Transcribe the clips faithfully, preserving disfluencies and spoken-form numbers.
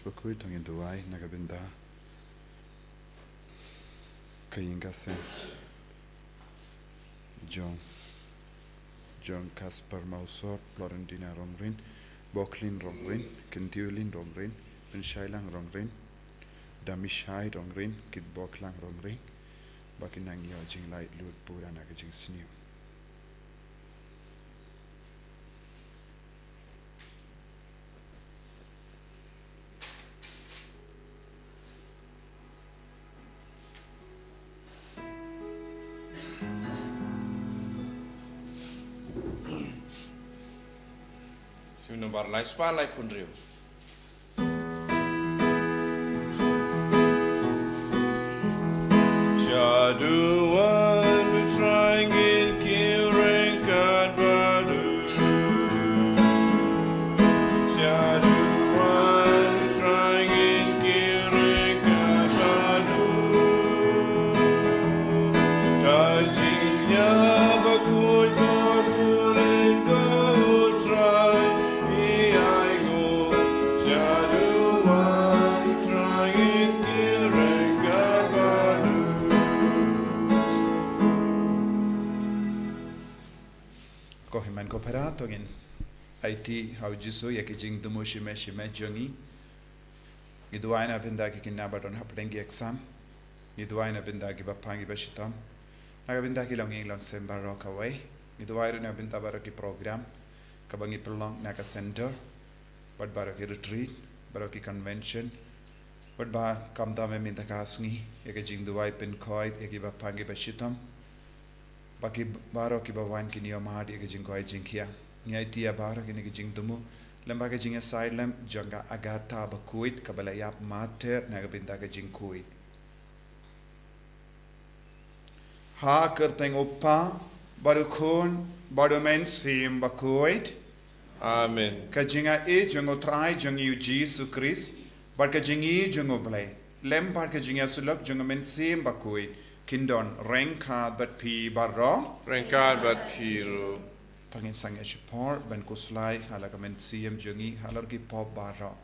Bakhuid, to ngin duwai na ka bynta ka ïing ka sem jong, jong Kasper Mawsor, Florentina Rongrin, Boklin Rongrin, Kyntiulin Rongrin, Pynshailang Rongrin, Damishai Rongrin, Kitboklang Rongrin, ba kin nang ïoh jinglaitluid pura na ka jingsniew. Hymn number lai spah lai phew hynriew. Shaduwan u trai ngin kyrkhu kat badu. Shaduwan u trai ngin kyrkhu kat badu. Tajin ïa bakhuid badu len ko u trai. Ko hynmen ko para, to ngin aiti ha u Jisu ïa ki jingthmu shimet shimet jong ngi. Ngi duwai na bynta ki khynnah ba don hapdeng ki exam. Ngi duwai na bynta ki bapang ki bashitom. Na ka bynta ki longïing longsem baroh kawei. Ngi duwai ruh na bynta baroh ki program kaba ngi pynlong na ka center, bad baroh ki retreat, baroh ki convention, bad ba khamtam mynta ka sngi ïa ka jingduwai pynkhuid ïa ki bapang ki bashitom, ba ki baroh kiba wan kin ïohmad ïa ka jingkoit jingkhiah. Ngi aiti ïa baroh kine ki jingthmu lem bad ka jingïasaid lem jong ka Agatha bakhuid kaba la ïap martyr na ka bynta ka jingkhuid. Ha ka kyrteng u Kpa, bad u Khun, bad u Mynsiem Bakhuid. Amen. Ka jingïeit jong u Trai jong ngi u Jisu Khrist, bad ka jingïeit jong u Blei, lem bad ka jingïasyllok jong u Mynsiem Bakhuid, kin don ryngkat bad phi baroh. Ryngkat bad phi ruh. To ngin sangeh shipor ban khuslai ha la ka mynsiem jong ngi halor ki pop baroh.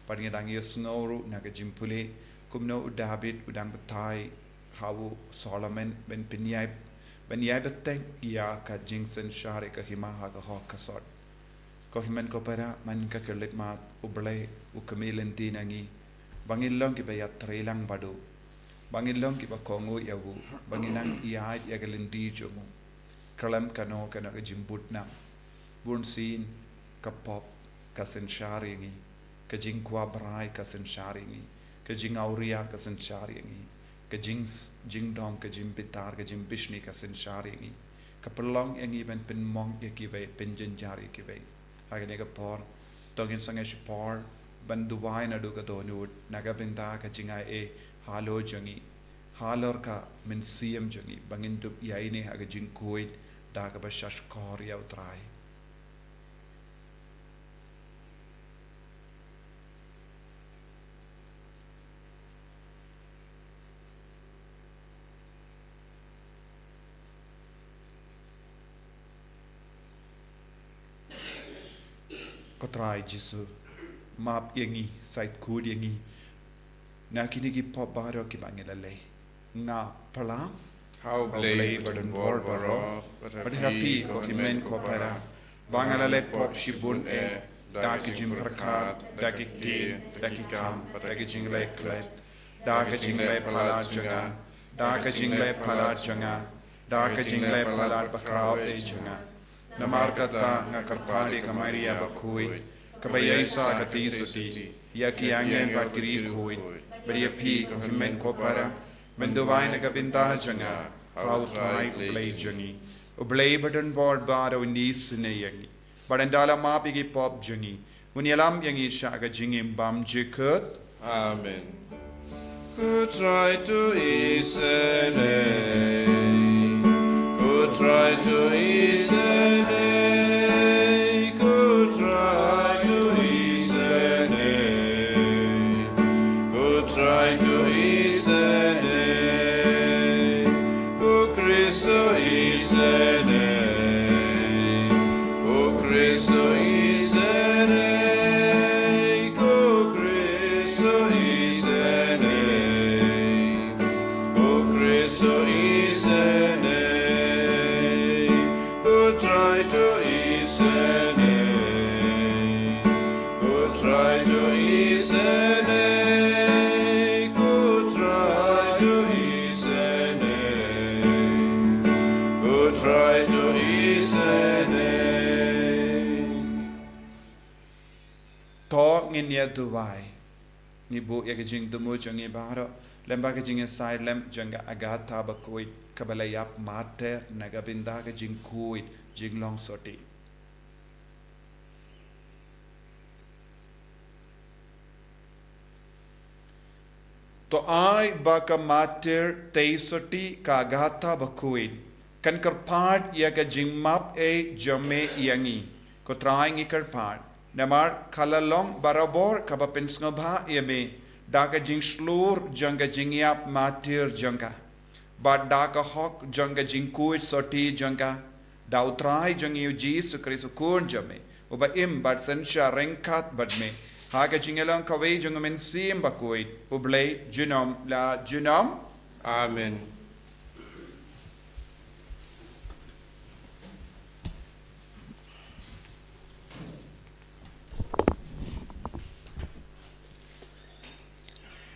Bad ngi dang ïohsngew ruh na ka jingpule kumno u David u dang batai ha u Solomon ban pynïaid, ban ïaid bteng ïa ka jingsynshar ïa ka hima ha ka hok ka sot. Ko hynmen ko para, man ka kyrlitmat, u Blei u kmie lynti na ngi, ba ngin long kiba ïatreilang bad u, ba ngin long kiba kohnguh ïa u, ba ngin nang ïaid ïa ka lynti jong u. Khlem kano kano ka jingbud nam, bunsien ka pop ka synshar ïa ngi, ka jingkwah brai ka synshar ïa ngi, ka jingawria ka synshar ïa ngi, ka jing, jingdom, ka jingbitar, ka jingbishni ka synshar ïa ngi, ka pynlong ïa ngi ban pynmong ïa kiwei, pynjynjar ïa kiwei. Ha kane ka por, to ngin sangeh shipor ban duwai naduh ka dohnud na ka bynta ka jingaiei halor jong ngi, halor ka mynsiem jong ngi, ba ngin dup ïaineh ha ka jingkhuid da kaba shahshkor ïa u Trai. Ko Trai Jisu, map ïa ngi, shait khuid ïa ngi na kine ki pop baroh kiba ngi la leh. Nga pyrshang ha u Blei badonbor baroh, bad ha phi ko hynmen ko para, ba nga la leh pop shibun eh, da ki jingpyrkhat, da ki ktien, da ki kam, da ki jingleh klet, da ka jingleh palat jong nga, da ka jingleh palat jong nga, da ka jingleh palat bakhraw eh jong nga. Namar kata nga kyrpad ïa ka Maria bakhuid, kaba ïaishah ka tieng sotti, ïa ki angel bad ki riewkhuid, bad ïa phi ko hynmen ko para, ban duwai na ka bynta jong nga ha u Trai Blei jong ngi. U Blei badonbor baroh un isynei ïa ngi, bad ynda la map ïa ki pop jong ngi, un ïalam ïa ngi sha ka jingim bymjukut. Amen. Ko Trai to isynei, ko Trai to isynei, ko Trai to isynei, ko Trai to isynei, ko Khrist to isynei, ko Khrist to isynei, ko Khrist Trai to isynei. To ngin ïa duwai. Ngi buh ïa ka jingthmu jong ngi baroh lyngba ka jingïasaid lem jong ka Agatha bakhuid kaba la ïap martir na ka bynta ka jingkhuid jinglong sotti. To ai ba ka martir tei sotti ka Agatha bakhuid kan kyrpad ïa ka jingmap ei jong me ïa ngi. Ko Trai, ngi kyrpad namar ka la long barabor kaba pynsngewbha ïa me da ka jingshlur jong ka jingïap martir jong ka bad da ka hok jong ka jingkhuid sotti jong ka, da U Trai jong ngi U Jisu Khrist U Khun jong me, uba im bad synshar ryngkat bad me ha ka jingïalong kawei jong U Mynsiem Bakhuid, U Blei junom la junom. Amen.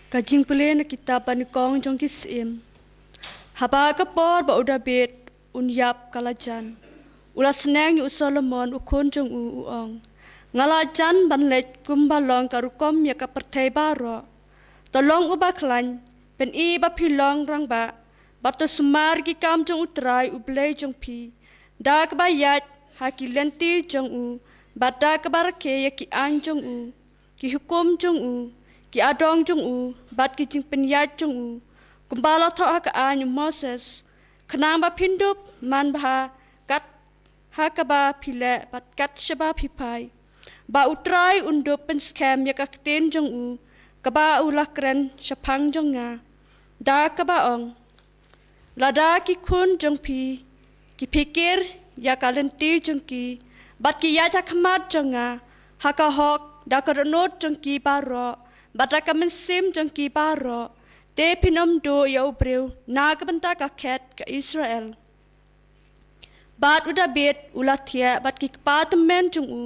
Ka jingpule na kitab ba nyngkong jong ki Syiem. Haba ka por ba u Dabid un ïap ka la jan, u la sneng ïa u Solomon u khun jong u, u ong, nga la jan ban leit kumba long ka rukom ïa ka pyrthei baroh. To long uba khlaiñ, pyni ba phi long rangbah, bad to sumar ki kam jong U Trai U Blei jong phi da kaba ïaid ha ki lynti jong u, bad da kaba rakhe ïa ki aiñ jong u, ki hukum jong u, ki adong jong u, bad ki jingpynïaid jong u, kumba la thoh ha ka aiñ u Moses, khnang ba phin dup manbha kat ha kaba phi leh bad kat shaba phi phai, ba U Trai un dup pynskhem ïa ka ktien jong u kaba u la kren shaphang jong nga, da kaba ong, lada ki khun jong phi ki phikir ïa ka lynti jong ki bad ki ïaid ha khmat jong nga ha ka hok da ka dohnud jong ki baroh bad da ka mynsiem jong ki baroh, te phin ym duh ïa u briew na ka bynta ka khet ka Israel. Bad u Dabid u la thiah bad ki kpa tymmen jong u,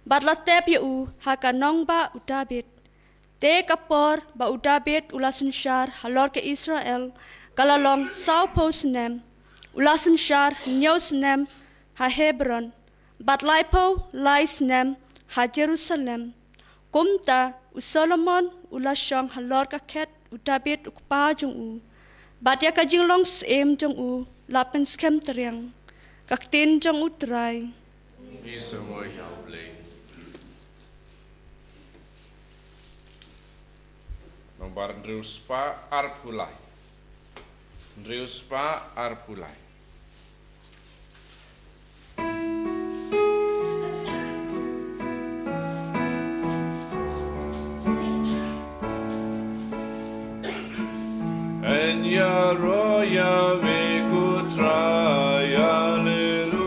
bad la tep ïa u ha ka nongbah u Dabid. Te ka por ba u Dabid u la synshar halor ka Israel ka la long sawphew snem. U la synshar hynñiew snem ha Hebron, bad laiphew lai snem ha Jerusalem. Kumta u Solomon u la shong halor ka khet u Dabid u kpa jong u, bad ïa ka jinglong syiem jong u la pynskhem triang. Ka ktien jong U Trai. Ngi sngewbha ïa U Blei. Nombar hynriew spah arphew lai. Hynriew spah arphew lai. Yn ïaroh ïa me ko Trai, haleluya.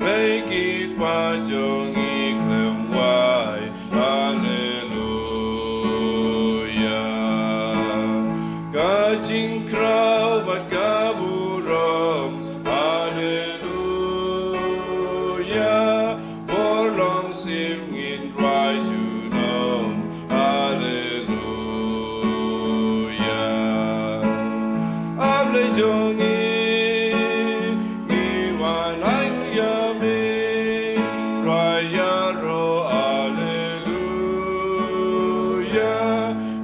Peit ki kpa jong ngi khlem wai, haleluya. Ka jingkraw bad ka burom, haleluya. Bor long sim ngin rwai junom, haleluya. A Blei jong ngi, ngi wan ai nguh ïa me, rwai ïaroh, haleluya.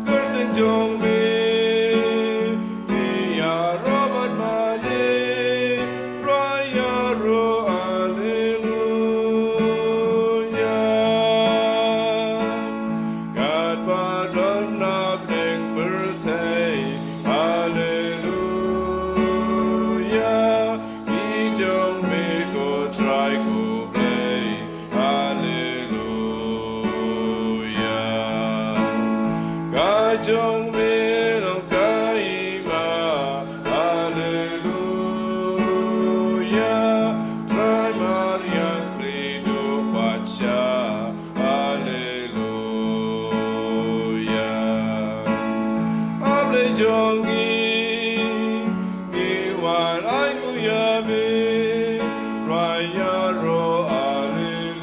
Kyrteng jong me, ngi ïaroh bad mane, rwai ïaroh, haleluya. Katba don na bneng pyrthei, haleluya. Ngi jong me ko Trai ko Blei, haleluya. Ka jong me long ka hima, haleluya. Trai Mariang Khri duh pat sha, haleluya. A Blei jong ngi, ngi wan ai nguh ïa me, rwai ïaroh, haleluya.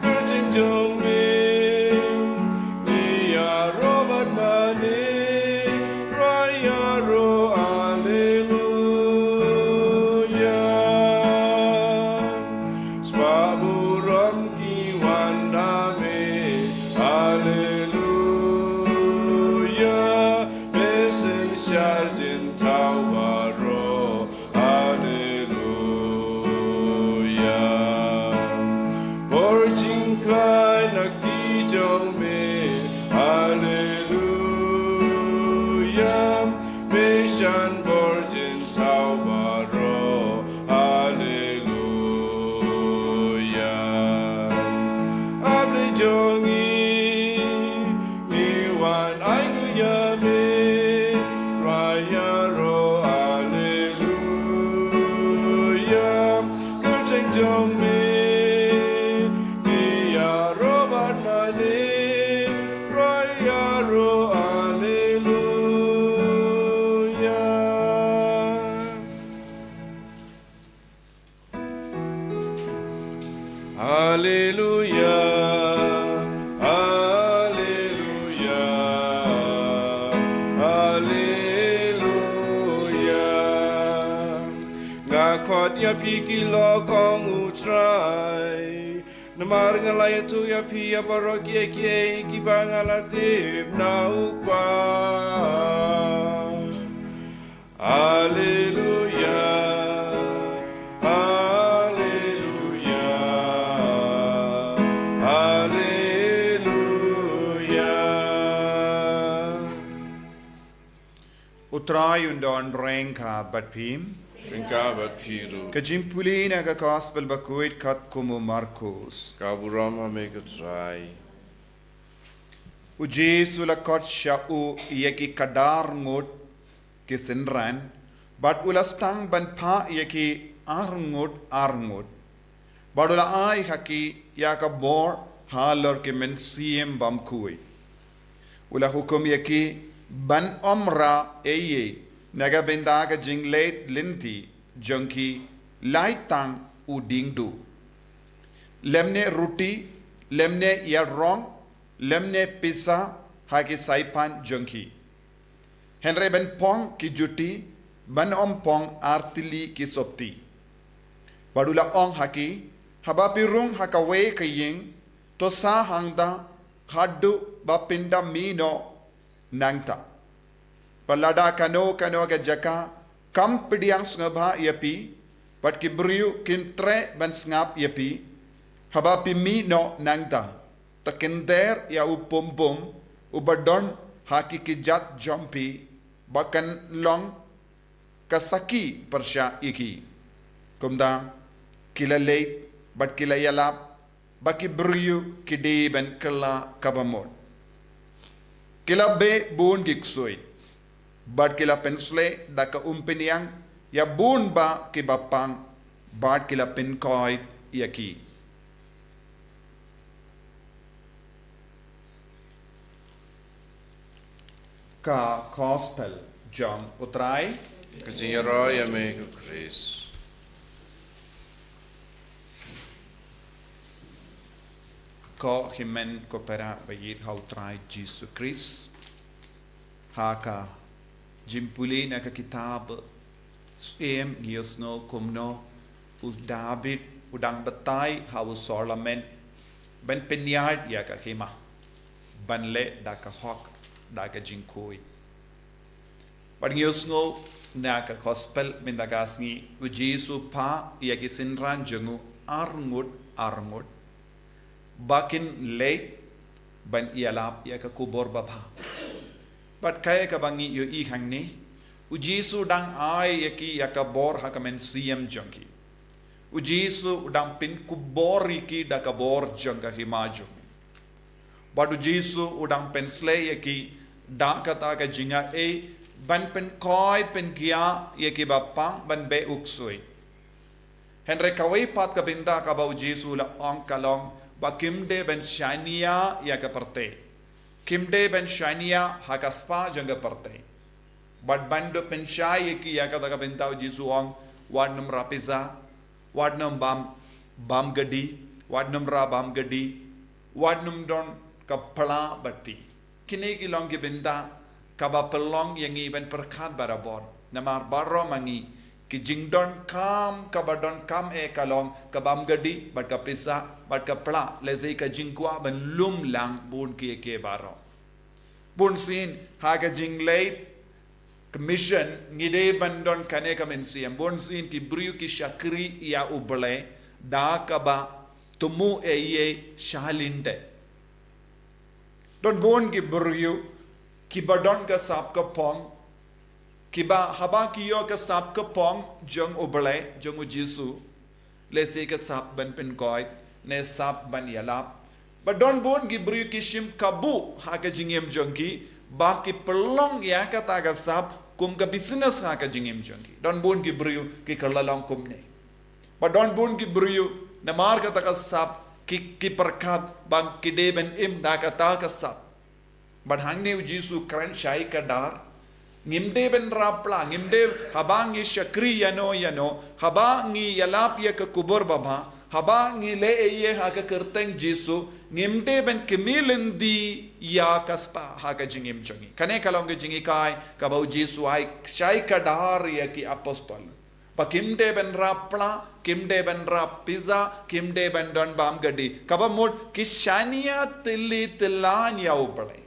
Kyrteng jong me, ngi ïaroh bad mane, rwai ïaroh, Thaw baroh, Haleluya. Bor jingkhlaiñ na kti jong me, Haleluya. Me shan bor jingthaw baroh, Haleluya. A Blei jong ngi, ngi wan ai nguh ïa me, Trai ïaroh, Haleluya. Kyrteng jong me, ngi ïaroh bad lade, Trai ïaroh, Haleluya. Haleluya, Haleluya, Haleluya. Nga khot ïa phi ki lok, ong u Trai, namar nga la ïathuh ïa phi ïa baroh kiei kiei kiba nga la tip na u Kpa. Haleluya, Haleluya, Haleluya. U Trai un don ryngkat bad phi. Ryngkat bad phi ruh. Ka jingpule na ka Gospel bakhuid katkum u Markos. Ka burom ha me ko Trai. U Jisu u la khot sha u ïa ki khadar ngut ki synran, bad u la sdang ban phah ïa ki ar ngut ar ngut, bad u la ai ha ki ïa ka bor halor ki mynsiem bymkhuid. U la hukum ïa ki ban ym rah ei ei na ka bynta ka jingleit lynti jong ki, lait tang u diengduh, lymne ruti, lymne ïarong, lymne pisa ha ki saiphan jong ki. Hynrei ban phong ki juti, ban ym phong ar tylli ki sopti. Bad u la ong ha ki, haba phi rung ha kawei ka ïing, to sah hangta haduh ba phin da mih noh nangta. Bad lada kano kano ka jaka kam pdiang sngewbha ïa phi, bad ki briew kim treh ban sngap ïa phi, haba phi mih noh nangta, to kynder ïa u pumbum uba don ha ki kjat jong phi, ba kan long ka sakhi pyrshah ïa ki. Kumta ki la leit bad ki la ïalap ba ki briew ki dei ban kylla kaba mut. Ki la beh bun ki ksuid, bad ki la pynsleh da ka umphniang ïa bun bah kiba pang, bad ki la pynkoit ïa ki. Ka Gospel jong u Trai. Ka jingïaroh ïa me ko Khrist. Ko hynmen ko para ba ïeit ha u Trai Jisu Khrist. Ha ka jingpule na ka kitab Syiem ngi ïohsngew kumno u David u dang batai ha u Solomon ban pynïaid ïa ka hima ban leh da ka hok, da ka jingkhuid. Bad ngi ïohsngew na ka Gospel mynta ka sngi, u Jisu u phah ïa ki synran jong u ar ngut ar ngut ba kin leit ban ïalap ïa ka khubor babha. Bad kaei kaba ngi ïohi hangne, u Jisu u dang ai ïa ki ïa ka bor ha ka mynsiem jong ki. U Jisu u dang pynkhubor ïa ki da ka bor jong ka hima jong u. Bad u Jisu u dang pynsleh ïa ki da kata ka jingai ban pynkoit pynkhia ïa kiba pang ban beh u ksuid. Hynrei kawei pat ka bynta kaba u Jisu u la ong ka long ba kim dei ban shaniah ïa ka pyrthei. Kim dei ban shaniah ha ka spah jong ka pyrthei. Bad ban duh pynshai ïa ki ïa kata ka bynta u Jisu u ong, wat nym rah pisa, wat nym bam, bam kadi, wat nym rah bam kadi, wat nym don ka phla bad phi. Kine ki long ki bynta kaba pynlong ïa ngi ban pyrkhat barabor. Namar baroh ma ngi, ki jingdonkam kaba donkam eh ka long ka bam kadi bad ka pisa bad ka phla, lehse ka jingkwah ban lum lang bun kiei kiei baroh. Bunsien ha ka jingleit Ka mission, ngi dei ban don kane ka mynsiem. Bun sien ki briew ki shakri ïa U Blei da kaba thmu ei ei shalyndet. Don bun ki briew kiba don ka sap ka phong, kiba haba ki ïoh ka sap ka phong jong U Blei, jong U Jisu, lehse ka sap ban pynkoit ne sap ban ïalap. Ba don bun ki briew ki shim kabu ha ka jingim jong ki, ba ki pynlong ïa kata ka sap kum ka business ha ka jingim jong ki. Don bun ki briew ki kylla long kumne. Ba don bun ki briew namar kata ka sap ki, ki pyrkhat ba ki dei ban im da kata ka sap. Bad hangne U Jisu kren shai kdar. Ngim dei ban rapla, ngim dei, haba ngi shakri ïano ïano, haba ngi ïalap ïa ka khubor babha, haba ngi leh ei ei ha ka kyrteng Jisu, ngim dei ban kmie lynti ïa ka spah ha ka jingim jong ngi. Kane ka long ka jinghikai kaba U Jisu ai shai kdar ïa ki apostol. Ba kim dei ban rapla, kim dei ban rap pisa, kim dei ban don bam gadi. Kaba mut ki shaniah tylli tyllan ïa U Blei.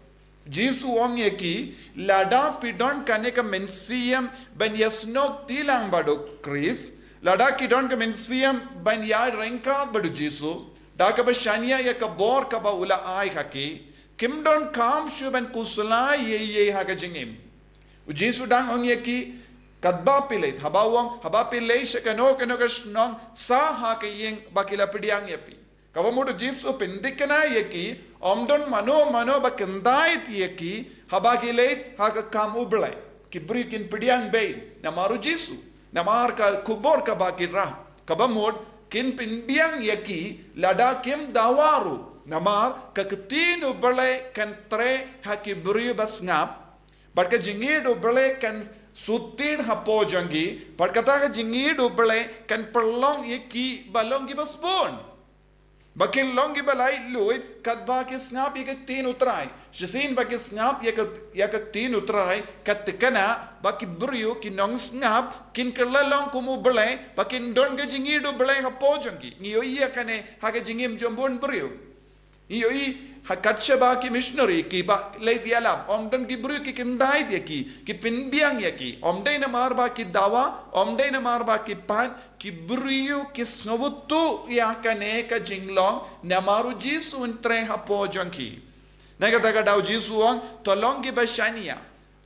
Jisu ong ïa ki, lada phi don kane ka mynsiem ban ïasnoh tilang bad U Khrist, lada ki don ka mynsiem ban ïaryngkat bad U Jisu da kaba shaniah ïa ka bor kaba u la ai ha ki, kim donkam shuh ban khuslai ei ei ha ka jingim. U Jisu dang ong ïa ki, katba phi leit, haba u ong, haba phi leit sha kano kano ka shnong, sah ha ka ïing ba ki la pdiang ïa phi. Kaba mut U Jisu u pynthikna ïa ki, ym don mano mano ba kyntait ïa ki haba ki leit ha ka kam U Blei. Ki briew kin pdiang beit namar U Jisu, namar ka khubor kaba ki rah. Kaba mut kin pynbiang ïa ki lada kim dawa ruh, namar ka ktien U Blei kan treh ha ki briew ba sngap, bad ka jingïeit U Blei kan sutit hapoh jong ki, bad kata ka jingïeit U Blei kan pynlong ïa ki ba long kiba sbun. Ba kin long kiba laitluid katba ki sngap ïa ka ktien U Trai. Shisien ba ki sngap ïa ka, ïa ka ktien U Trai, ka thikna ba ki briew ki nongsngap kin kylla long kum U Blei, ba kin don ka jingïeit U Blei hapoh jong ki. Ngi ïohi ïa kane ha ka jingim jong bun briew. Ngi ïohi ha kat shaba ki missionary kiba leit ïalap, ym don ki briew ki kyntait ïa ki, ki pynbiang ïa ki. Ym dei namar ba ki dawa, ym dei namar ba ki pait, ki briew ki sngewthuh ïa kane ka jinglong namar U Jisu un treh hapoh jong ki. Na kata ka daw U Jisu u ong, to long kiba shaniah.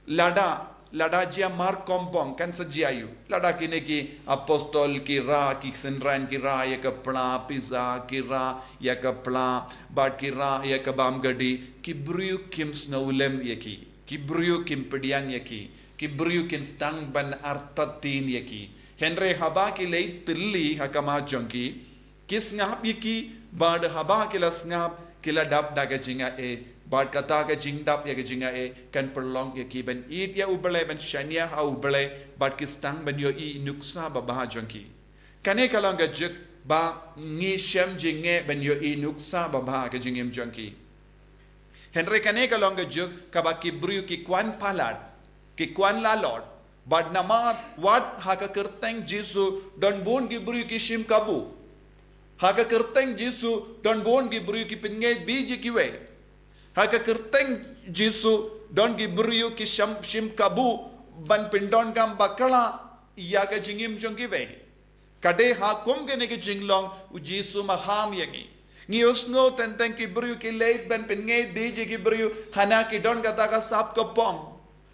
Lada, lada jia markhongpong kan sa jia aïu. Lada kine ki apostol ki rah, ki synran ki rah ïa ka pla pisa, ki rah ïa ka pla, bad ki rah ïa ka bam gadi, ki briew kim sngewlem ïa ki. Ki briew kim pdiang ïa ki. Ki briew kin sdang ban artatien ïa ki. Hynrei haba ki leit tylli ha khmat jong ki, ki sngap ïa ki, bad haba ki la sngap, ki la dap da ka jingaiei, bad kata ka jingdap ïa ka jingaiei kan pynlong ïa ki ban ïeit ïa U Blei, ban shaniah ha U Blei, bad ki sdang ban ïohi nuksa babha jong ki. Kane ka long ka juk ba ngi shem jingeh ban ïohi nuksa babha ha ka jingim jong ki. Hynrei kane ka long ka juk kaba ki briew ki kwah palat, ki kwah lalot, bad namar wat ha ka kyrteng Jisu don bun ki briew ki shim kabu. Ha ka kyrteng Jisu don bun ki briew ki pynngeit beit ïa kiwei. Ha ka kyrteng Jisu don ki briew ki sham, shim kabu ban pyndonkam bakla ïa ka jingim jong kiwei. Ka dei ha kum kane ka jinglong U Jisu maham ïa ngi. Ngi ïohsngew teng teng ki briew ki leit ban pynngeit beit ïa ki briew, hana ki don kata ka sap ka phong.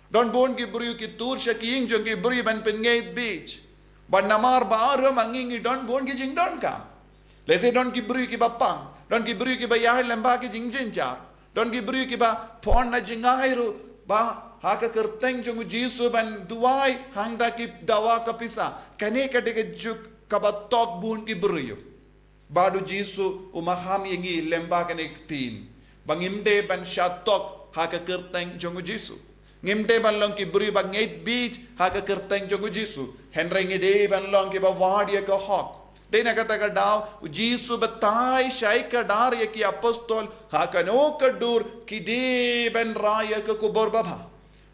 Don bun ki briew ki tur sha ki ïing jong ki briew ban pynngeit beit. Bad namar ba arum ma ngi ngi don bun ki jingdonkam. Lehse don ki briew kiba pang, don ki briew kiba ïaid lyngba ki jingjynjar. Don ki briew kiba pon na jingai ruh ba ha ka kyrteng jong U Jisu ban duwai hangta ki dawa ka pisa. Kane ka dei ka juk kaba tok bun ki briew. Bad U Jisu u maham ïa ngi lyngba kane ka ktien ba ngim dei ban shah tok ha ka kyrteng jong U Jisu. Ngim dei ban long ki briew ba ngeit beit ha ka kyrteng jong U Jisu. Hynrei ngi dei ban long kiba wad ïa ka hok. Dei na kata ka daw U Jisu u batai shai kdar ïa ki apostol ha kano ka dur ki dei ban rah ïa ka khubor babha.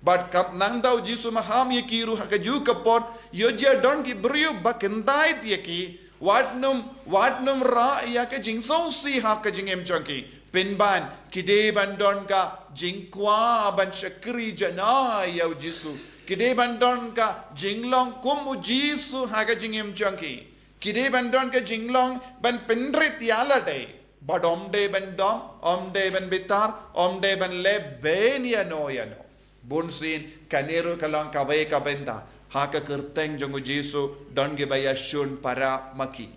Bad katba nangta U Jisu u maham ïa ki ruh ha kajuh ka por, ïoh jia don ki briew ba kyntait ïa ki, wat nym, wat nym rah ïa ka jingsngewsih ha ka jingim jong ki. Pynban ki dei ban don ka jingkwah ban shakri janai ïa U Jisu. Ki dei ban don ka jinglong kum u Jisu ha ka jingim jong ki. Ki dei ban don ka jinglong ban pynrit ïa lade. Bad ym dei ban dom, ym dei ban bitar, ym dei ban leh beiñ ïano ïano. Bunsien kane ruh ka long kawei ka bynta. Ha ka kyrteng jong u Jisu don kiba ïashun para ma ki.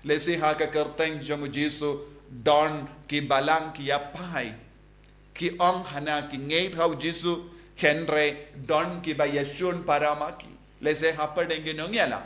Lehse ha ka kyrteng jong u Jisu don ki balang ki ïapaid. Ki ong hana ki ngeit ha u Jisu, hynrei don kiba ïashun para ma ki. Lehse hapdeng ki nongïalam,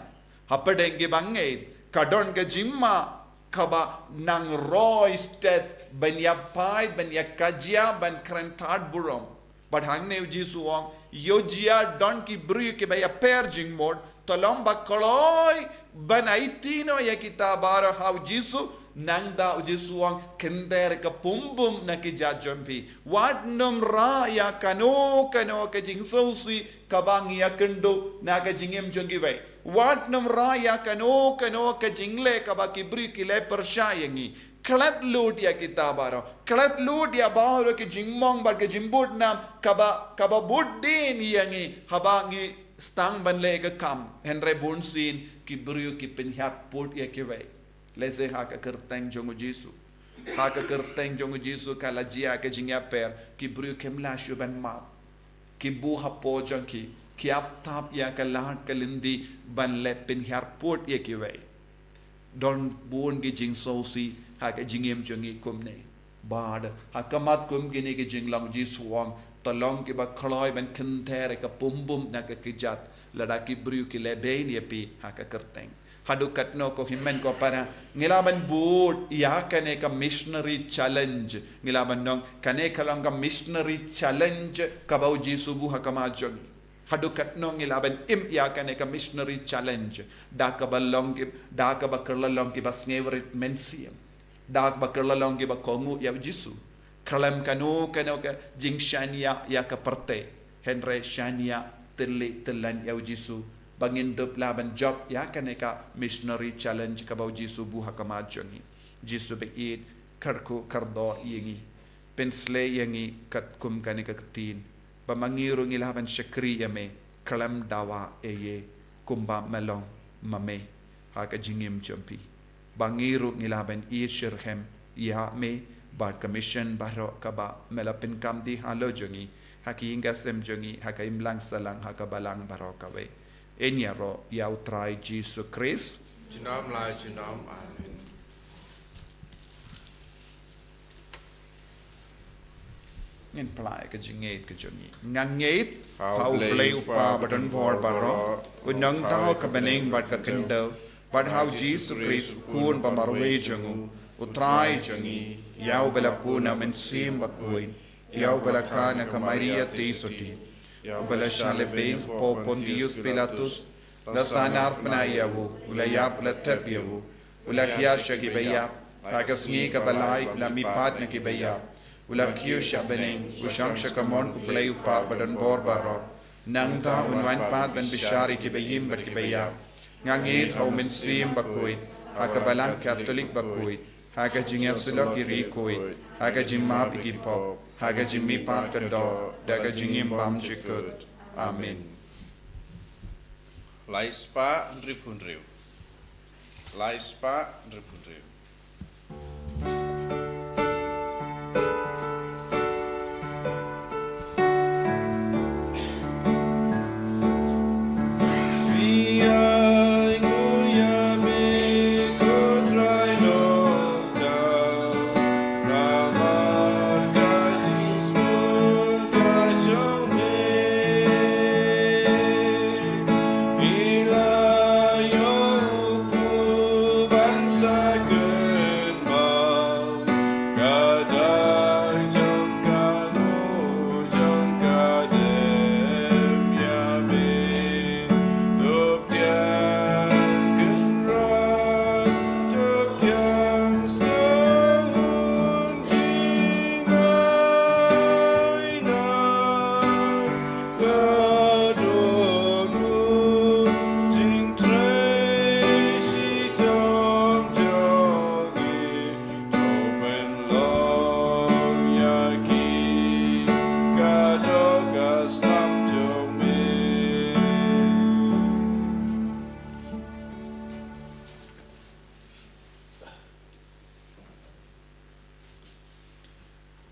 hapdeng kiba ngeit, ka don ka jingma kaba nang roi stet ban ïapaid, ban ïakajia, ban kren tad burom. Bad hangne u Jisu u ong, ïoh jia don ki briew kiba ïapher jingmut, to long ba kloi ban aiti noh ïa kita baroh ha u Jisu, nangta u Jisu u ong, kynter ka pumbum na ki jait jong phi. Wat nym rah ïa kano kano ka jingsngewsih kaba ngi ïakynduh na ka jingim jong kiwei. Wat nym rah ïa kano kano ka jingleh kaba ki briew ki leh pyrshah ïa ngi. Klet lut ïa kita baroh. Klet lut ïa baroh ki jingmong bad ki jingbud nam kaba, kaba bud dien ïa ngi haba ngi sdang ban leh ka kam. Hynrei bunsien ki briew ki pynhiar put ïa kiwei. Lehse ha ka kyrteng jong u Jisu. Ha ka kyrteng jong u Jisu ka la jia ka jingïapher, ki briew kim lah shuh ban map. Ki buh hapoh jong ki, ki ap tap ïa ka lad ka lynti ban leh pynhiar put ïa kiwei. Don bun ki jingsngewsih ha ka jingim jong ngi kumne. Bad ha ka mat kum kine ki jinglong u Jisu u ong, to long kiba kloi ban kynter ka pumbum na ka kjat, lada ki briew ki leh beiñ ïa phi ha ka kyrteng. Haduh katno ko hynmen ko para, ngi lah ban bud ïa kane ka missionary challenge. Ngi lah ban ong kane ka long ka missionary challenge kaba u Jisu u buh ha ka mat jong ngi. Haduh katno ngi lah ban im ïa kane ka missionary challenge. Da kaba long ki, da kaba kylla long kiba sngewrit mynsiem. Da kaba kylla long kiba kohnguh ïa u Jisu. Khlem kano kano ka jingshaniah ïa ka pyrthei. Hynrei shaniah tylli tyllan ïa u Jisu. Ba ngin dup lah ban jop ïa kane ka missionary challenge kaba u Jisu u buh ha ka mat jong ngi. Jisu ba ïeit, kyrkhu kyrdoh ïa ngi. Pynsleh ïa ngi katkum kane ka ktien. Ba ma ngi ruh ngi lah ban shakri ïa me, khlem dawa ei ei, kumba me long ma me ha ka jingim jong phi. Ba ngi ruh ngi lah ban ïeit shitrhem ïa me bad ka mission baroh kaba me la pynkam dih halor jong ngi, ha ka ïing ka sem jong ngi, ha ka imlang sahlang, ha ka balang baroh kawei. Yn ïaroh ïa u Trai Jisu Khrist. Junom la junom. Amen. Ngin pynlait ka jingngeit ka jong ngi. Nga ngeit ha u Blei u Kpa badonbor baroh, u nongthaw ka bneng bad ka khyndew, bad ha u Jisu Khrist u Khun ba marwei jong u, u Trai jong ngi, ïa uba la pun na u Mynsiem Bakhuid, ïa uba la kha na ka Maria Theisotti, ïa uba la shah lehbeiñ hapoh Pontius Pilatus, la sahnarphna ïa u, u la ïap, u la thep ïa u, u la hiar sha kiba ïap, ha ka sngi kaba lai u la mihpat na kiba ïap, u la kiew sha bneng, u shong sha kamon u Blei u Kpa badonbor baroh. Nangta un wan pat ban bishar ïa kiba im bad kiba ïap. Nga ngeit ha u Mynsiem Bakhuid, ha ka Balang Katholik bakhuid, ha ka jingïasyllok ïa ki riewkhuid, ha ka jingmap ïa ki pop, ha ka jingmihpat ka doh, da ka jingim bymjukut. Amen. Lai spah hynriewphew hynriew. Lai spah hynriewphew hynriew.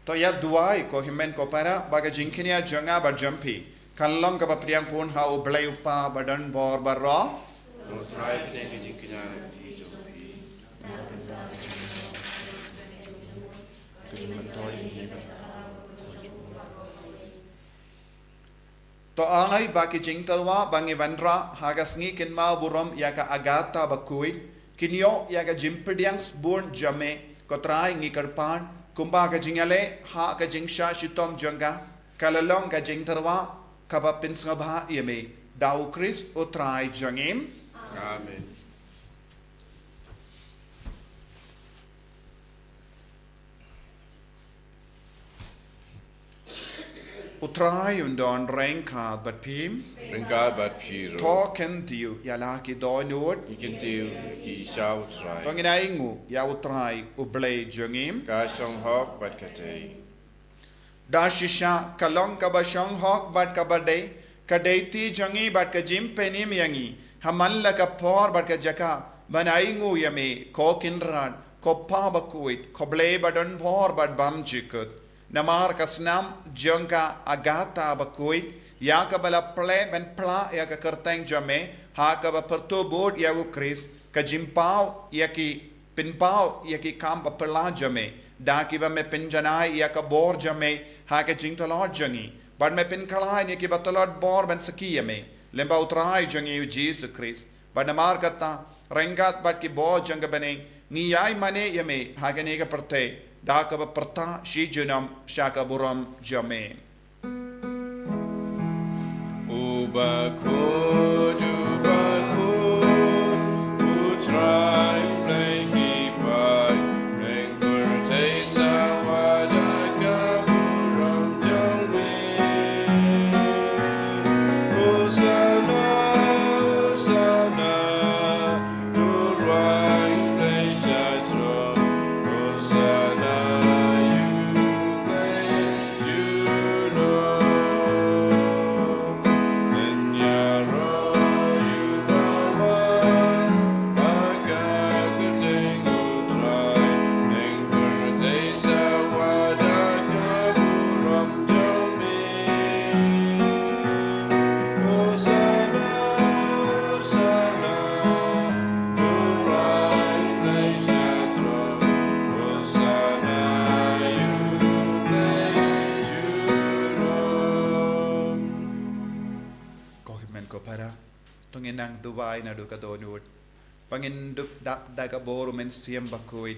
To ïa duwai ko hynmen ko para, ba ka jingkñia jong nga bad jong phi kan long kaba pdiang pun ha U Blei U Kpa ba don bor baroh. To Trai, pdiang ka jingkñia na ka kti jong phi. To ai ba ki jingtyrwa ba ngi wanrah ha ka sngi kin mawburom ïa ka Agatha bakhuid, kin ïoh ïa ka jingpdiang sbun jong me. Ko Trai, ngi kyrpad, kumba ka jingïaleh ha ka jingshah shitom jong ka, ka la long ka jingtyrwa kaba pynsngewbha ïa me. Da U Khrist U Trai jong ngi. Amen. U Trai un don ryngkat bad phi. Ryngkat bad phi ruh. To khyndiat ïa la ki dohnud. Ngi khyndiat ïa ki sha U Trai. To ngin ainguh ïa U Trai U Blei jong ngi. Ka shong hok bad ka dei. Da shisha ka long kaba shong hok bad kaba dei, ka dei ti jong ngi bad ka jingpynim ïa ngi ha man la ka por bad ka jaka ban ainguh ïa me, ko Kynrad, ko Pa bakhuid, ko Blei ba don bor bad bymjukut. Namar ka snam jong ka Agatha bakhuid, ïa kaba la plie ban pla ïa ka kyrteng jong me, ha kaba pyrthuh bud ïa U Khrist, ka jingpaw ïa ki pynpaw ïa ki kam baphylla jong me, da kiba me pynjanai ïa ka bor jong me ha ka jingtlot jong ngi, bad me pynkhlaiñ ïa kiba tlot bor ban sakhi ïa me lyngba U Trai jong ngi U Jisu Khrist. Bad namar kata, ryngkat bad ki bor jong ka bneng, ngi ïai mane ïa me ha kane ka pyrthei, da kaba pyrta shi junom sha ka burom jong me. U bakhuid, u bakhuid, U Trai Blei ki paid, pdeng pyrthei sawa da ka burom jong me. Hosana, Hosana, to U Trai Blei sha throne, Hosana ïa U Blei. Ko hynmen ko para, to ngin nang duwai naduh ka dohnud. Ba ngin dup dap da ka bor U Mynsiem Bakhuid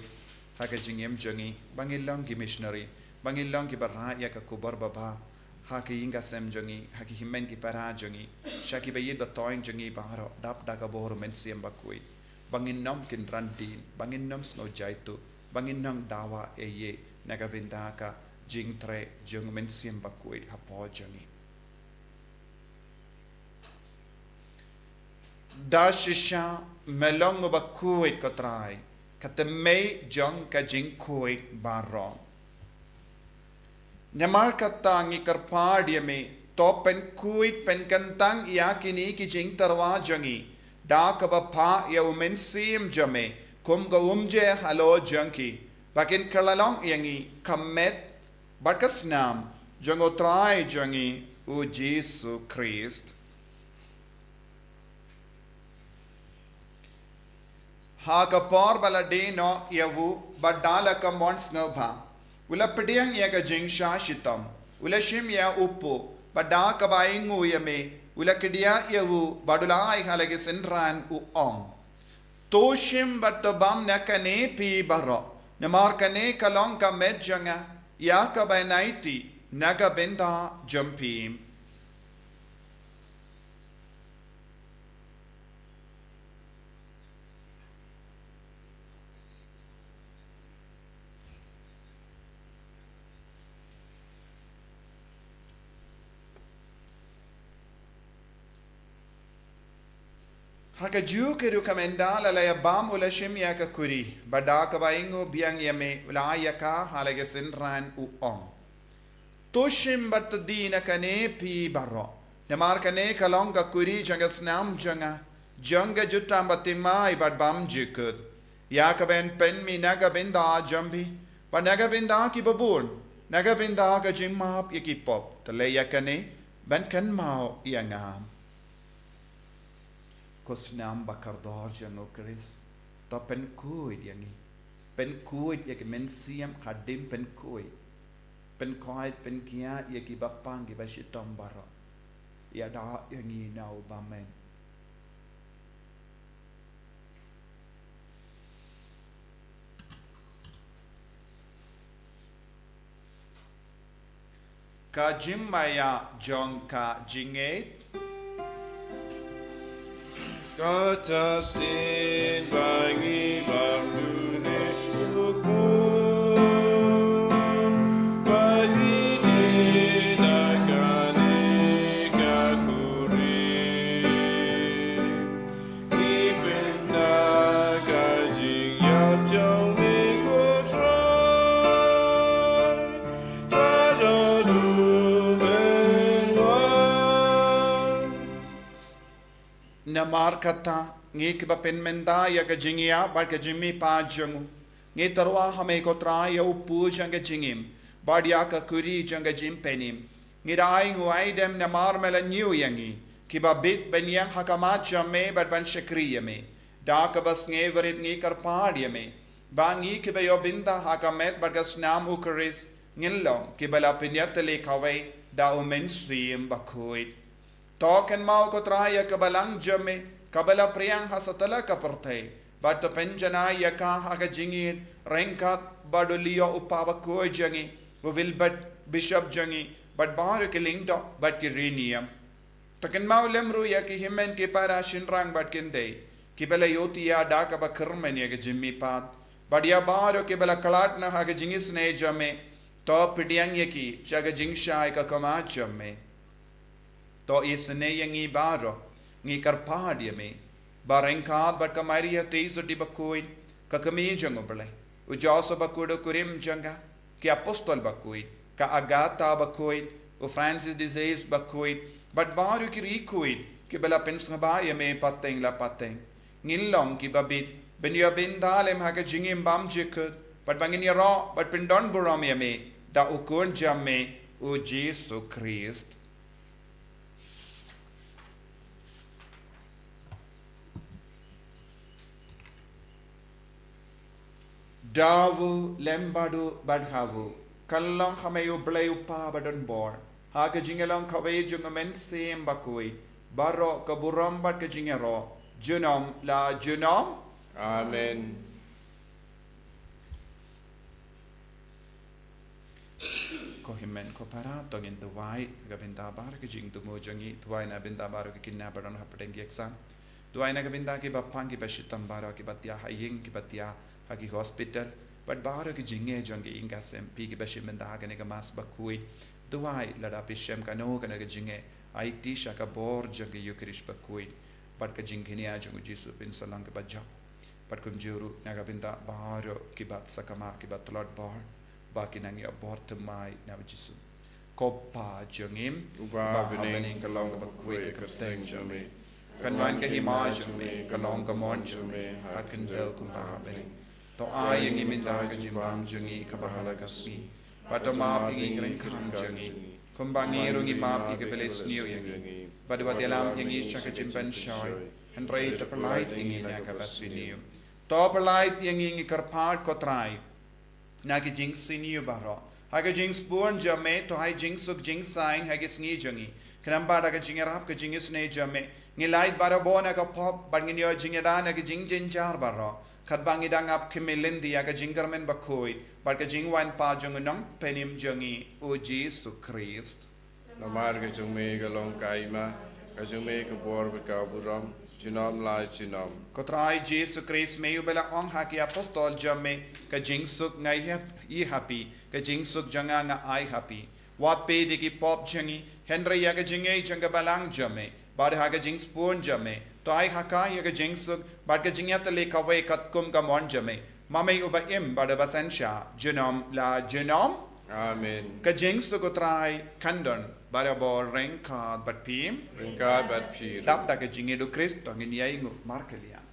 ha ka jingim jong ngi, ba ngin long ki missionary, ba ngin long kiba rah ïa ka khubor babha ha ki ïing ki sem jong ngi, ha ki hynmen ki para jong ngi, sha kiba ïeit ba thoiñ jong ngi baroh, dap da ka bor U Mynsiem Bakhuid. Ba ngin nym kynran dien, ba ngin nym sngew jaituh, ba ngin nang dawa ei ei na ka bynta ka jingtrei jong U Mynsiem Bakhuid hapoh jong ngi. Da shisha me long uba khuid ko Trai, ka thymmei jong ka jingkhuid baroh. Namar kata ngi kyrpad ïa me, to pynkhuid pynkyntang ïa kine ki jingtyrwa jong ngi da kaba phah ïa U Mynsiem jong me kum ka umjer halor jong ki, ba kin kylla long ïa ngi ka met bad ka snam jong U Trai jong ngi U Jisu Khrist. Ha ka por ba la die noh ïa u, bad da la ka mon sngewbha, u la pdiang ïa ka jingshah shitom, u la shim ïa u puh, bad da kaba ainguh ïa me, u la kdiah ïa u, bad u la ai ha la ki synran, u ong: To shim bad to bam na kane phi baroh, namar kane ka long ka met jong nga, ïa kaba nai tih na ka bynta jong phi. Ha kajuh ka rukom ynda la la ïa bam u la shim ïa ka kuri, bad da kaba ainguh biang ïa me u la ai ïa ka ha la ki synran u ong: To shim bad to die na kane phi baroh, namar kane ka long ka kuri jong ka snam jong nga, jong ka jutang bathymmai bad bymjukut, ïa kaba yn pynmih na ka bynta jong phi bad na ka bynta kiba bun. Na ka bynta ka jingmap ïa ki pop, te leh ïa kane ban kynmaw ïa nga. Ko snam ba kordor jong U Khrist, to pynkhuid ïa ngi. Pynkhuid ïa ki mynsiem hadien pynkhuid. Pynkhuid, pynkhia ïa ki bapang ki bashitom baroh. Ïada ïa ngi na u bymman. Ka jingmaïa jong ka jingngeit. Kata sien ba ngi bam dune u khun, ba ngi dei na kane ka khuri. Ngi pynda ka jingïap jong me ko Trai, ta da du men wan. Namar kata, ngi kiba pynmynta ïa ka jingïap bad ka jingmihpat jong u, ngi tyrwa ha me ko Trai ïa u pud jong ka jingim bad ïa ka khuri jong ka jingpynim. Ngi da ai nguaidem namar me la ñiew ïa ngi, kiba bit ban ïeng ha khmat jong me bad ban shakri ïa me. Da kaba sngewrit ngi kyrpad ïa me ba ngi kiba ïoh bynta ha ka met bad ka snam U Khrist ngin long kiba la pynïatylli kawei da U Mynsiem Bakhuid. To kynmaw ko Trai ïa ka balang jong me kaba la phriang ha satlak ka pyrthei, bad to pynjanai ïa ka ha ka jingïeit ryngkat bad u Leo u kpa bakhuid jong ngi, u Wilbert bishop jong ngi, bad baroh ki lyngdoh bad ki riewniam. To kynmaw lem ruh ïa ki hynmen ki para shynrang bad kynthei kiba la ïohthiah da kaba kyrmen ïa ka jingmihpat, bad ïa baroh kiba la khlad na ha ka jingisynei jong me. To pdiang ïa ki sha ka jingshai ka khmat jong me. To isynei ïa ngi baroh, ngi kyrpad ïa me ba ryngkat bad ka Maria Theisotti bakhuid, ka kmie jong U Blei, u Joseph bakhuid u kurim jong ka, ki apostol bakhuid, ka Agatha bakhuid, u Francis de Sales bakhuid, bad baroh ki riewkhuid kiba la pynsngewbha ïa me pateng la pateng, ngin long kiba bit ban ïoh bynta lem ha ka jingim bymjukut, bad ba ngin ïaroh bad pyndonburom ïa me da U Khun jong me, u Jisu Khrist. Da u lem bad u bad ha u, kan long ha me U Blei U Kpa badonbor, ha ka jingïalong kawei jong U Mynsiem Bakhuid, baroh ka burom bad ka jingïaroh, junom la junom. Amen. Ko hynmen ko para, to ngin duwai na ka bynta baroh ki jingthmu jong ngi, duwai na bynta baroh ki khynnah ba don hapdeng ki exam. Duwai na ka bynta ki bapang ki bashitom baroh kiba thiah ha ïing, kiba thiah ha ki hospital, bad baroh ki jingeh jong ki ïing ka sem phi kiba shim bynta ha kane ka Mass bakhuid. Duwai lada phi shem kano kano ka jingeh, aiti sha ka bor jong ka Eukharist bakhuid bad ka jingkñia jong u Jisu, phin sa long kiba jop. Bad kumjuh ruh na ka bynta baroh kiba sakma kiba tlot bor, ba kin nang ïoh bor thymmai na u Jisu. Ko Pa jong ngi uba ha bneng, ka long kaba khuid ka kyrteng jong me. Kan wan ka hima jong me, ka long ka mon jong me ha khyndew kumba ha bneng. To ai ïa ngi mynta ka jingbam jong ngi kaba ha la ka sngi. Bad to map ïa ngi ki ryngkang jong ngi, kumba ngi ruh ngi map ïa kiba la sniew ïa ngi. Bad wat ïalam ïa ngi sha ka jingpynshoi, hynrei to pyllait ïa ngi na kaba sniew. To pyllait ïa ngi, ngi kyrpad ko Trai, na ki jingsniew baroh, ha ka jingsbun jong me to ai jingsuk jingsaiñ ha ki sngi jong ngi. Khnang ba da ka jingïarap ka jingisynei jong me, ngin lait barabor na ka pop bad ngin ïoh jingïada na ki jingjynjar baroh, katba ngi dang ap khmih lynti ïa ka jingkyrmen bakhuid bad ka jingwan pat jong u Nongpynim jong ngi, u Jisu Khrist. Namar ka jong me ka long ka hima, ka jong me ka bor bad ka burom, junom la junom. Ko Trai Jisu Khrist, me uba la ong ha ki apostol jong me, ka jingsuk nga ai ha phi, ka jingsuk jong nga nga ai ha phi. Wat peit ïa ki pop jong ngi, hynrei ïa ka jingngeit jong ka balang jong me, bad ha ka jingsbun jong me to ai ha ka ïa ka jingsuk bad ka jingïatylli kawei katkum ka mon jong me, ma me uba im bad uba synshar junom la junom. Amen. Ka jingsuk u Trai kan don barabor ryngkat bad phi. Ryngkat bad phi ruh. Dap da ka jingïeit u Khrist to ngin ïai nguh markylliang.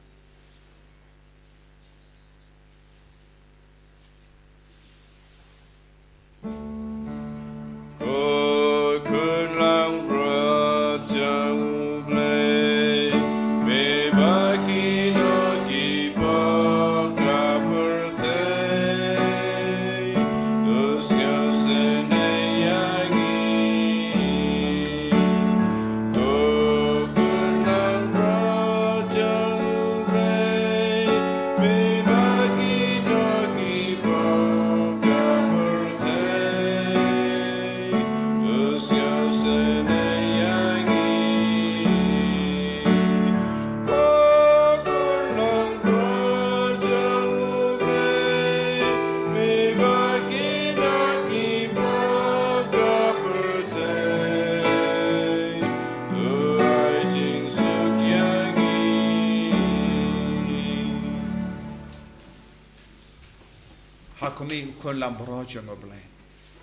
Kumne u Khun Langbrot jong U Blei.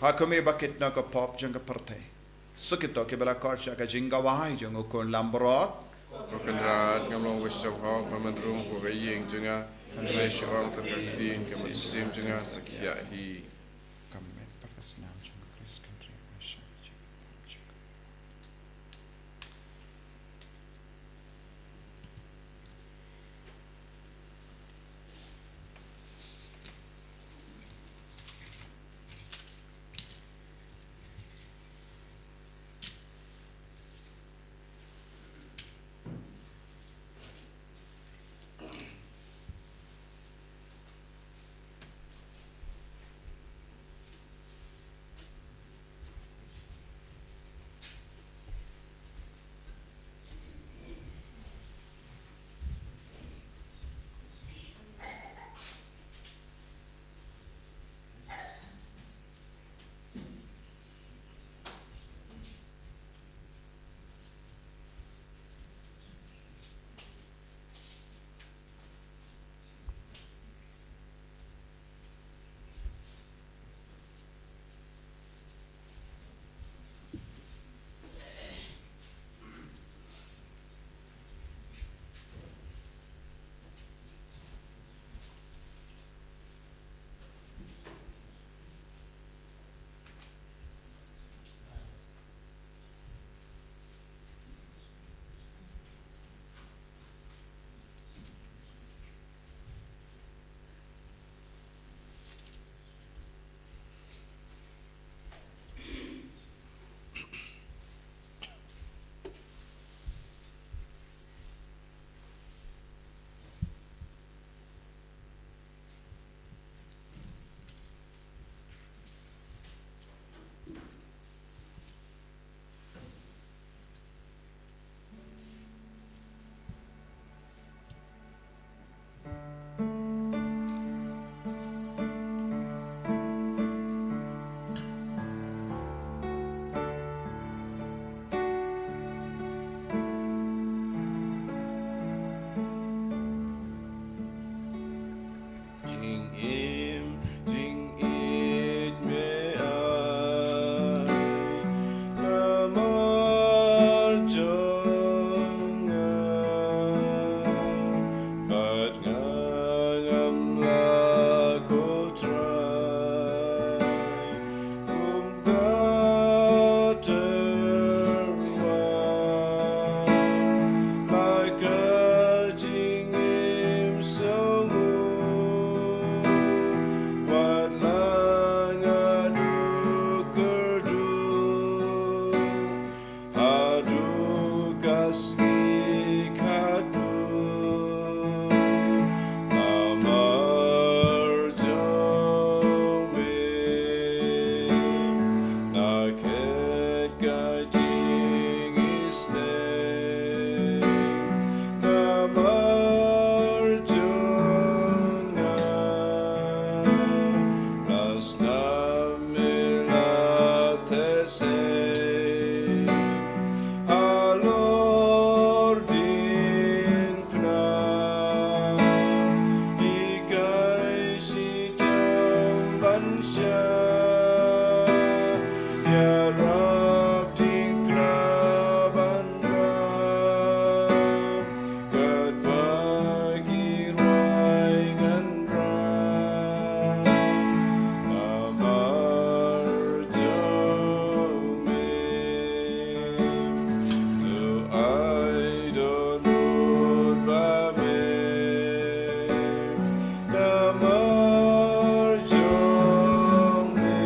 Ha kumne ba kit noh ka pop jong ka pyrthei. Suk ïa kito kiba la khot sha ka jingkawei jong u Khun Langbrot. Ko Kynrad, ngam long wis jong hok ban wan rung ha ka ïing jong nga. Hynrei shu ong tang ka ktien, ka mynsiem jong nga sa khiah hi. Ka met bad ka snam jong u Khrist kan ri. Jingim, jingïeit me ai namar jong nga, bad nga ngam lah, ko Trai, kum ka tyrwa, la ka jingim sngew, wat la nga duk kyrduh, haduh ka sngi khatduh, namar jong me, na khet ka jingisynei, namar jong nga, la snam me la theh sei, halor diengphna, hikai shitom ban shah, ïarap diengphna ban rah, katba ki rwai ngan rah, namar jong me. To ai dohnud ba me, namar jong me,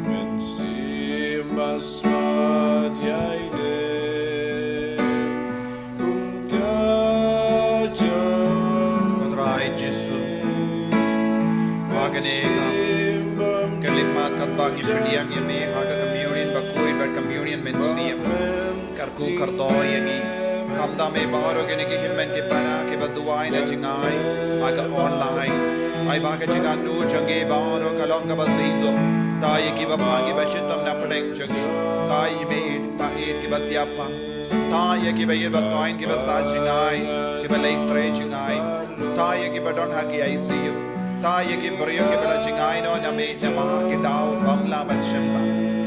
mynsiem ba smat ïaineh, kum ka jong, ko Trai Jisu, ha kane ka khyllipmat katba ngi pdiang ïa me ha ka communion bakhuid bad communion mynsiem, kyrkhu kyrdoh ïa ngi. Khamtam ïa baroh kine ki hynmen ki para kiba duwai na jngai ha ka online. Ai ba ka jingangnud jong ngi baroh ka long kaba shisha. Thaw ïa kiba pang kiba shitom na pdeng jong ngi. Thaw ïa kiba ïeit, ba ïeit kiba thiah pang. Thaw ïa kiba ïeit ba thoiñ kiba sah jngai, kiba leit trei jngai. Thaw ïa kiba don ha ki I C U. Khublei ïa ki briew kiba la jngai noh na me namar ki daw bym lah ban shim bha.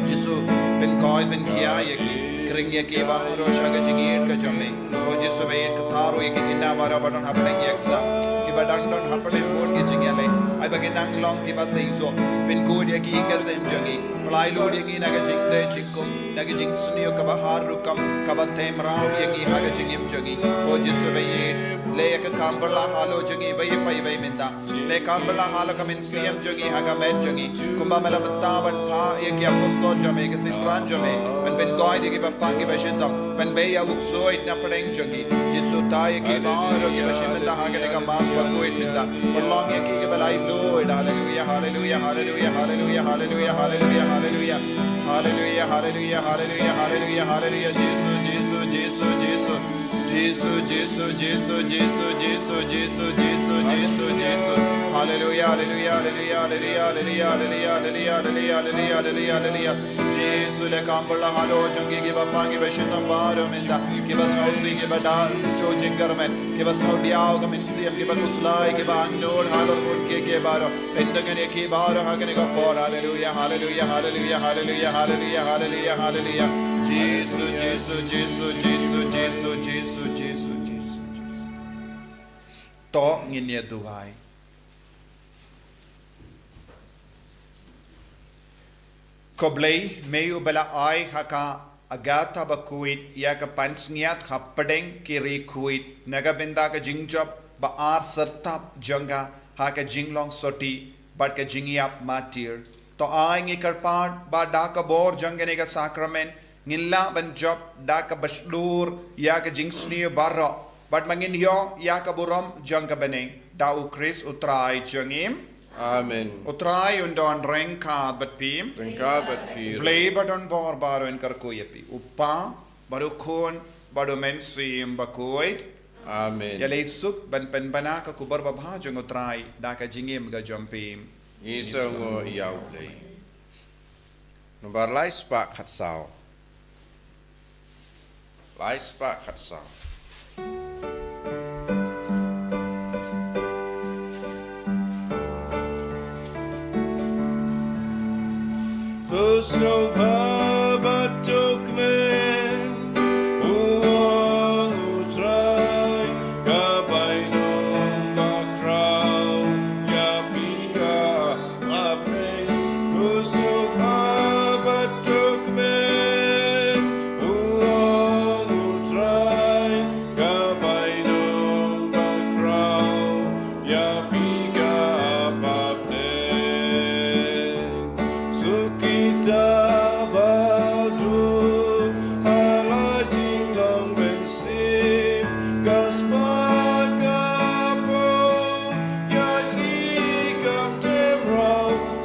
Jisu, pynkoit pynkhia ïa ki, khring ïa ki baroh sha ka jingïeit ka jong me. Ko Jisu ba ïeit, kata ruh ïa ki khynnah baroh ba don hapdeng ïa ka sem, kiba dang don hapdeng bun ki jingïaleh, ai ba kin nang long kiba seisoh. Pynkhuid ïa ki ha ka sem jong ngi. Pynlait lut ïa ngi na ka jingteh jingkum, na ka jingsniew kaba har rukom, kaba them ram ïa ngi ha ka jingim jong ngi. Ko Jisu ba ïeit, leh ïa ka kam ba la halor jong ngi, ba ïeit, ba ïeit mynta. Leh kam ba la halor ka mynsiem jong ngi ha ka met jong ngi. Kumba me la bynta ban phah ïa ki apostol jong me, ki synran jong me, ban pynkoit ïa kiba pang kiba shitom, ban bei ïa u ksuid na pdeng jong ngi. Jisu, tai ïa ki baroh kiba shim bynta ha kane ka Mass bakhuid mynta. Pynlong ïa ki kiba laitluid. Haleluia, haleluia, haleluia, haleluia, haleluia, haleluia, haleluia. Haleluia, haleluia, haleluia, haleluia, haleluia. Jisu, Jisu, Jisu, Jisu. Jisu, Jisu, Jisu, Jisu, Jisu, Jisu, Jisu, Jisu, Jisu. Haleluia, haleluia, haleluia, haleluia. Jisu, leh kam ba la halor jong ki kiba pang kiba shitom baroh mynta, kiba sngewsih kiba da shu jingkyrmen, kiba sngewdiaw ka mynsiem, kiba khuslai kiba angnud halor bun ki ki baroh. Pyndonkam ïa ki baroh ha kane ka por. Haleluia, haleluia, haleluia, haleluia, haleluia, haleluia, haleluia. Jisu, Jisu, Jisu, Jisu, Jisu, Jisu, Jisu, Jisu, Jisu. To ngin ïa duwai. Ko Blei, me uba la ai ha ka Agatha bakhuid ïa ka pansngiat hapdeng ki riewkhuid na ka bynta ka jingjop ba ar syrtap jong ka ha ka jinglong sotti bad ka jingïap martir. To ai ngi kyrpad ba da ka bor jong kane ka sakramen ngin lah ban jop da kaba shlur ïa ka jingsniew baroh, bad ba ngin ïoh ïa ka burom jong ka bneng, da U Khrist U Trai jong ngi. Amen. U Trai un don ryngkat bad phi. Ryngkat bad phi. Blei ba don bor baroh un kyrkhu ïa phi, U Kpa bad U Khun bad U Mynsiem Bakhuid. Amen. Ïaleh suk ban pynbna ka khubor babha jong U Trai da ka jingim ka jong phi. Ngi sngewnguh ïa U Blei. Nombar lai spah khatsaw. Lai spah khatsaw. To sngewbha bad to kmen, u ong U Trai, ka bainong bakhraw ïa phi ka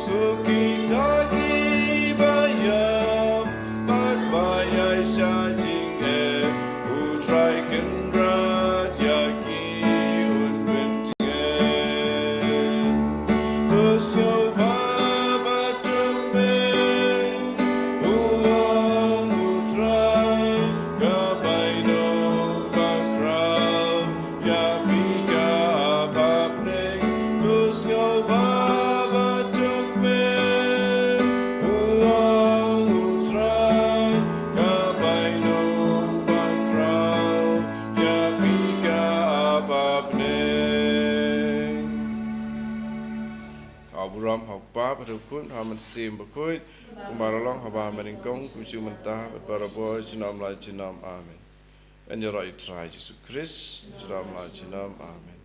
Suk kita kiba ïam bad ba ïaishah jingeh, U Trai Kynrad ïa ki un pyntngen. To sngewbha bad to kmen, u ong U Trai, ka bainong bakhraw ïa phi ka bapneng. To sngewbha bad to kmen, u ong U Trai, ka bainong bakhraw ïa phi ka bapneng. Ka burom ha U Kpa bad U Khun bad U Mynsiem Bakhuid, kumba la long haba mynnyngkong, kumjuh mynta bad barabor, junom la junom. Amen. Yn ïaroh ïa U Trai Jisu Khrist, junom la junom. Amen.